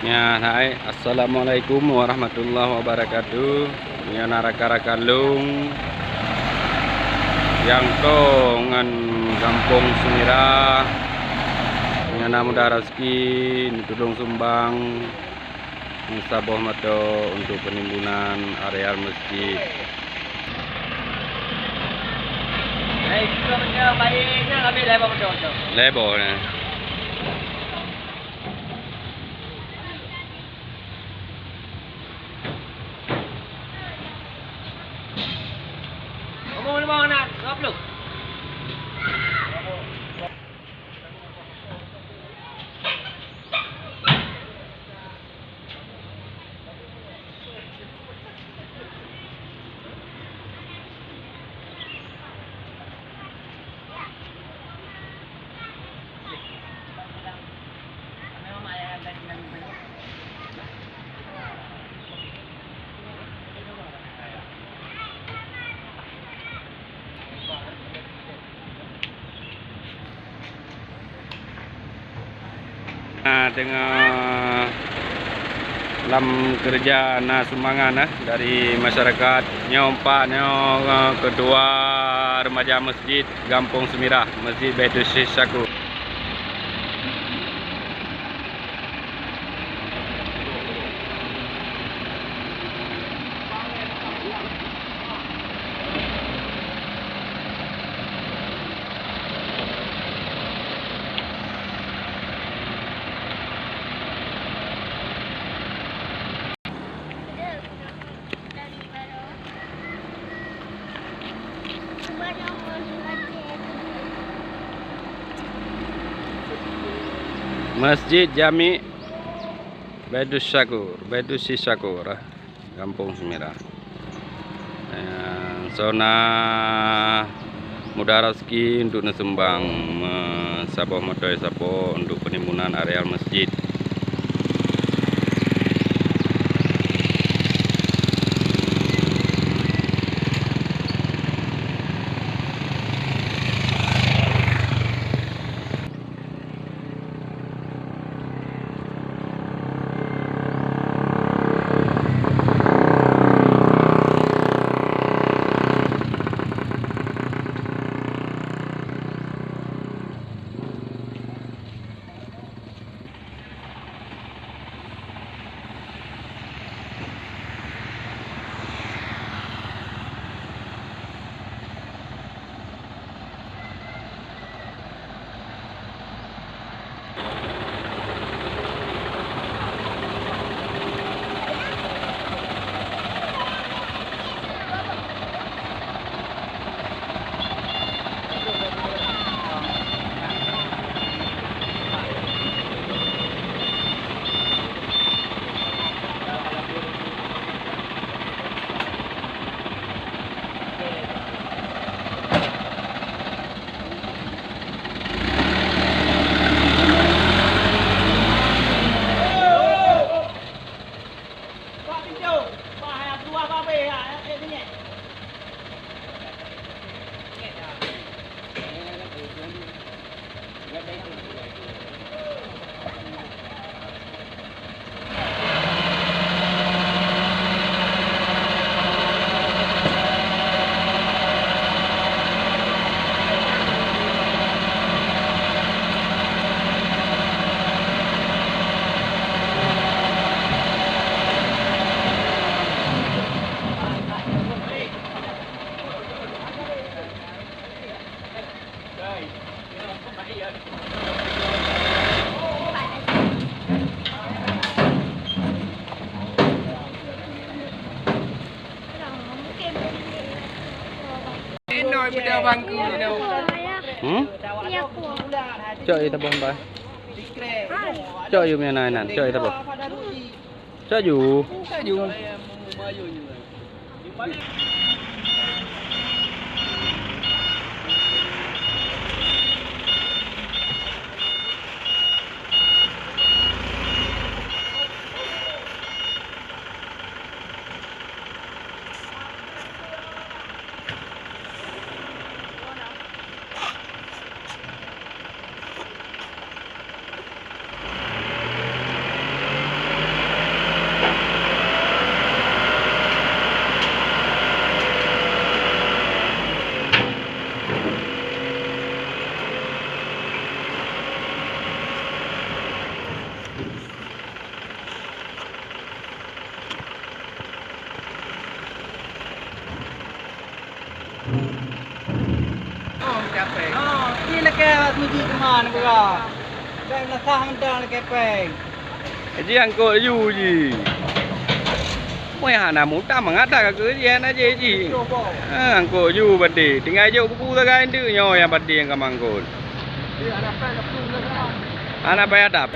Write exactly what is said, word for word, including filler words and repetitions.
Ya, hai. Assalamualaikum warahmatullahi wabarakatuh. Nyoe na rakan-rakan lôn nyang toe ngon Gampông Sumirah. Nyoe na Mudah Rezeki neutulông sumbang saboh moto untuk penimbunan areal masjid. Lhèe boh nyan. Na teungoh lam keureuja na sumbangan, eh, dari masyarakat. Nyoe pat nyoe, eh, ketua remaja masjid Gampông Sumirah, Masjid Baitus Syakur. Masjid Jami Baitus Syakur, Baitus Syakur, eh, Gampông Sumirah. Eh, soe na mudah rezeki untuk neusumbang, eh, saboh moto sapo untuk penimbunan areal masjid. Hmm? Cok yue tabông bah. Cok yue meunan, cok yue tabông. Cok yue. An beurah. Bèk meunasah mantong lé kepeng. Ji angkot ju ji. Meuhana muta meugadak ka keu ji hana ji ji. Ah, angkot ju badi. Tinggai jok kubu sagai nteuk nyoe nyang badi nyang ka mangkot. Hana payah dap.